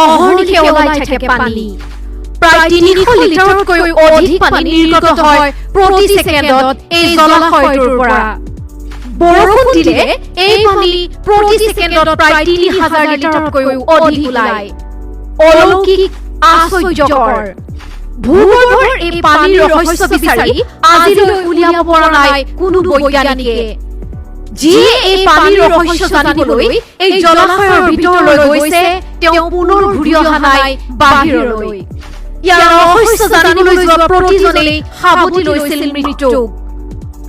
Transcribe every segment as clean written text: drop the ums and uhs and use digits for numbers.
অহৰ্নিশে ওলাই থাকে পানী। প্ৰায় 300 লিটাৰতকৈ অধিক পানী নিৰ্গত হয় প্ৰতি ছেকেণ্ডত এই জলাশয়টোৰ পৰা। বৰষুণ দিলে এই পানী প্ৰতি ছেকেণ্ডত প্ৰায় 3000 লিটাৰতকৈও অধিক ওলায়। অলৌকিক, আশ্চৰ্যকৰ ভূগৰ্ভৰ এই পানীৰ ৰহস্য বিচাৰি আজিলৈ উলিয়াব পৰা নাই কোনো বৈজ্ঞানিকে। যিয়ে এই পানীৰ ৰহস্য জানিবলৈ এই জলাশয়ৰ ভিতৰলৈ গৈছে, তেওঁ পুনৰ ঘূৰি অহা নাই বাহিৰলৈ। ইয়াৰ ৰহস্য জানিবলৈ যোৱা প্ৰতিজনেই সাৱটি লৈছিল মৃত্যুক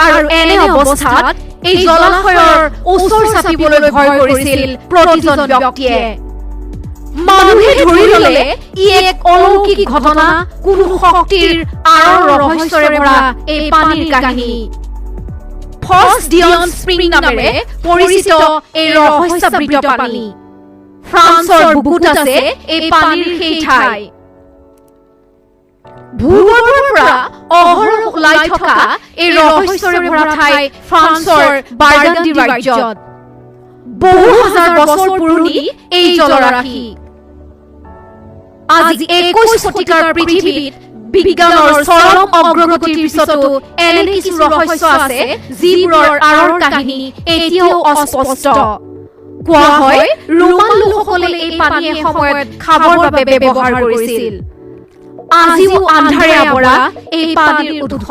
আৰু এনে অৱস্থাত এই জলাশয়ৰ ওচৰ চাপিবলৈ ভয় কৰিছিল প্ৰতিজন ব্যক্তিয়ে। মানুহে ধৰি ললে ই এক অলৌকিক ঘটনা, কোনো শক্তিৰ আঁৰৰ ৰহস্যৰে ভৰা এই পানীৰ কাহিনী। ফছ ডিয়ন স্প্ৰিং নামেৰে পৰিচিত এই ৰহস্যাবৃত পানী। ফ্ৰান্সৰ বুকুত আছে এই পানীৰ সেই ঠাই। ভূগৰ্ভৰ পৰা অহৰহ ওলাই থকা এই ৰহস্যৰে ভৰা ঠাই ফ্ৰান্সৰ বাৰ্গাণ্ডি ৰাজ্যত। বহু হাজাৰ বছৰ পুৰণি এই জলৰাশি। আজি 21 শতিকাৰ পৃথিৱীত বিজ্ঞানৰ চৰম অগ্ৰগতিৰ পিছতো এনে কিছু ৰহস্য আছে, যিবোৰৰ আঁৰৰ কাহিনী এতিয়াও অস্পষ্ট। কোৱা হয়, ৰোমান লোকসকলে এই পানী এসময়ত খাবৰ বাবে ব্যৱহাৰ কৰিছিল। আজিও আন্ধাৰে আৱৰা এই পানীৰ উৎস।